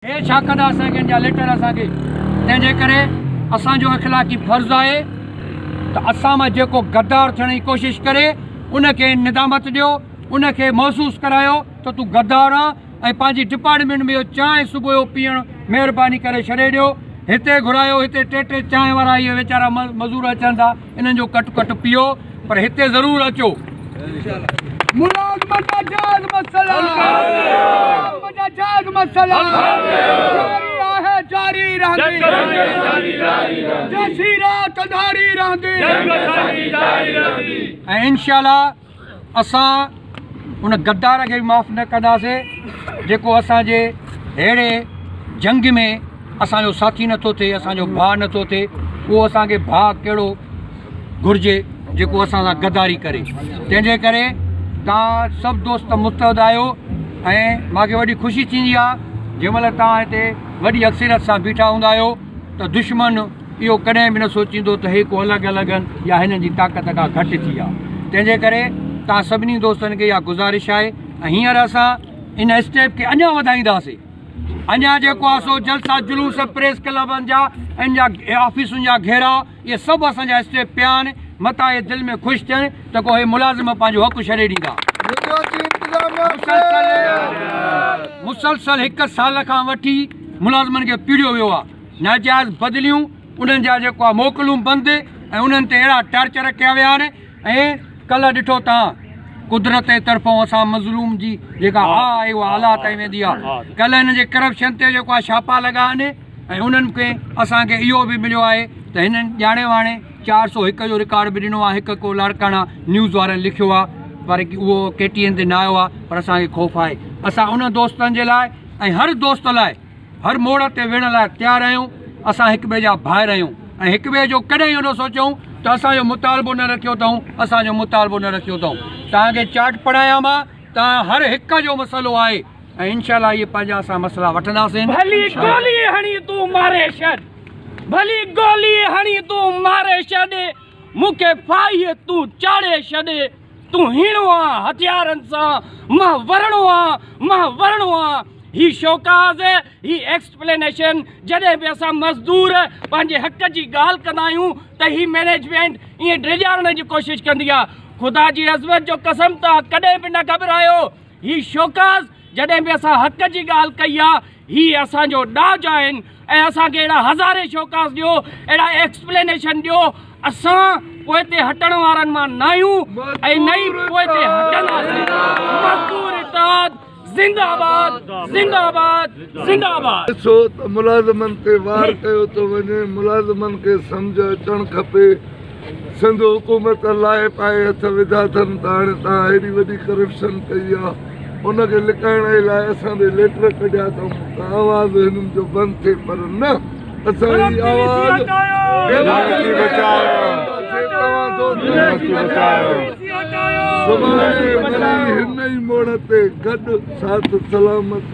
هي ڇا ڪندا اسان کي ان جا ليٽر اسان کي. تنهن جي ڪري اسان جو اخلاقي فرض آهي ته اسان مان جيڪو غدار ٿيڻ جي ڪوشش ڪري ان کي ندامت ڏيو، ان کي محسوس ڪرايو ته تون غدار آن ۽ پنهنجي ڊپارٽمينٽ ۾ اهو چانهه صبح جو پيئڻ مهرباني ڪري ڇڏي ڏيو. هتي گهرايو، هتي ٽي ٽي چانهه وارا اهي ويچارا مزور اچن ٿا، انهن جو ڪٽ ڪٽ پيئو پر هتي ضرور اچو. ملازمن جا جائز مسئلا، ملازمن جا جائز مسئلا جاري آهي جاري رهندي، جيسين رات انڌاري رهندي. ۽ انشاء الله اسان ان غدار کي به معاف نه ڪنداسين جيڪو اسان جي ههڙي جنگ ۾ اسان جو ساٿي نٿو ٿئي، اسان جو ڀاء نٿو ٿئي. اهو اسان کي ڀاء ڪهڙو گهرجي جيڪو اسان سان غداري ڪري. تنهن جي ڪري توهان سڀ دوست متحد آهيو ۽ مان کي وڏي خوشي ٿيندي آهي جنهن مهل توهان هتي وڏي اڪثريت سان بيٺا هوندا آهيو ته دشمن اهو ڪڏهن به نه سوچيندو ته هي ڪو الڳ الڳ آهن يا هنن جي طاقت ڪا گهٽ ٿي آهي. تنهن جي ڪري توهان سڀني دوستن کي اها گذارش آهي ۽ هينئر اسان ان اسٽيپ کي اڃا وڌائينداسين. اڃا جيڪو آهي سو جلسا جلوس پريس ڪلبن جا ان جا آفيسن جا گهيرا اهي سڀ اسان جا اسٽيپ پيا آهن. متان اهي دل ۾ خوش ٿين ته ڪو هي ملازم پنهنجو حق ڇڏي ڏيندا. مسلسل هڪ سال کان وٺي ملازمن کي پيڙهيو ويو آهي. ناجائز بدليون، انهن جا جيڪو آهي موڪلون بند ۽ انهن تي اهڙا ٽارچر ڪيا ويا آهن. ۽ ڪلهه ڏٺو تان قدرت جي طرفون اسان مظلوم جي جيڪا آه آهي اها الله تائين ويندي آهي. ڪلهه هنن جي ڪرپشن تي جيڪو آهي ڇاپا لڳا آهن ۽ انهن کي اسان کي اهو به مليو آهي ته هنن ڄاڻي واڻي 401 جو رڪارڊ به ڏنو آهي. هڪ ڪو لاڙڪاڻا نيوز وارن لکيو آهي پر اهو ڪي ٽي اين تي نه آيو آهي، پر اسان کي خوف آهي. اسان ان دوستن جي لاء ۽ هر دوست لاء هر موڙ تي وڙهڻ لاء تيار آهيون. اسان هڪ ٻئي جا ڀائر آهيون ۽ هڪ ٻئي جو ڪڏهن اهو نه سوچيون ته اسان جو مطالبو نه رکيو اٿئون، اسان جو مطالبو نه رکيو اٿئون. توهان کي چارٽ پڙهايان مان، توهان هر هڪ جو مسئلو آهي ۽ انشاء الله اهي پنهنجا اسان مسئلا وٺنداسين. ڀلي گولي هڻي تون ماري ڇڏ، ڀلي گولي هڻي تون ماري ڇڏ، مون کي ڦاهيء تون چاڙهي ڇڏ، تون هيڻو آن هٿيارن سان، مان ورڻو آن، مان ورڻو آن. هي شوڪاز، هي ايڪسپلينيشن، جڏهن به اسان مزدور پنهنجي حق جي ڳالهه ڪندا آهيون ته هي مئنيجمينٽ ائين ڊيڄارڻ جي ڪوشش ڪندي آهي. خدا جي عظمت جو قسم توهان ڪڏهن به نه گهٻرايو. هي شوڪاز جڏهن به اسان حق جي ڳالهه ڪئي آهي، هي اسان جو ڏاج آهن ۽ اسان کي اهڙا هزارين شوڪاز ڏيو، اهڙا ايڪسپلينيشن ڏيو، اسان پوئتي هٽڻ وارن مان ناهيون ۽ نه ئي پوئتي هٽنداسين. مزدور اتحاد زنده آباد، زنده آباد، زنده آباد. ڏسو ته ملازمن تي وار ڪيو ٿو وڃي، ملازمن کي سمجهه اچڻ کپي، سنڌ حڪومت لاهي پائي هٿ وڌا اٿن ته هاڻي توهان هيڏي وڏي ڪرپشن ڪئي آ ان کي لڪائڻ جي لاء اسان ڏي ليٽر ڪڍيا اٿئون ته آواز هنن جو بند ٿئي پر نه اسان هي آواز سڀاڻي وري هن ئي موڙ تي گڏ ساٿ سلامت.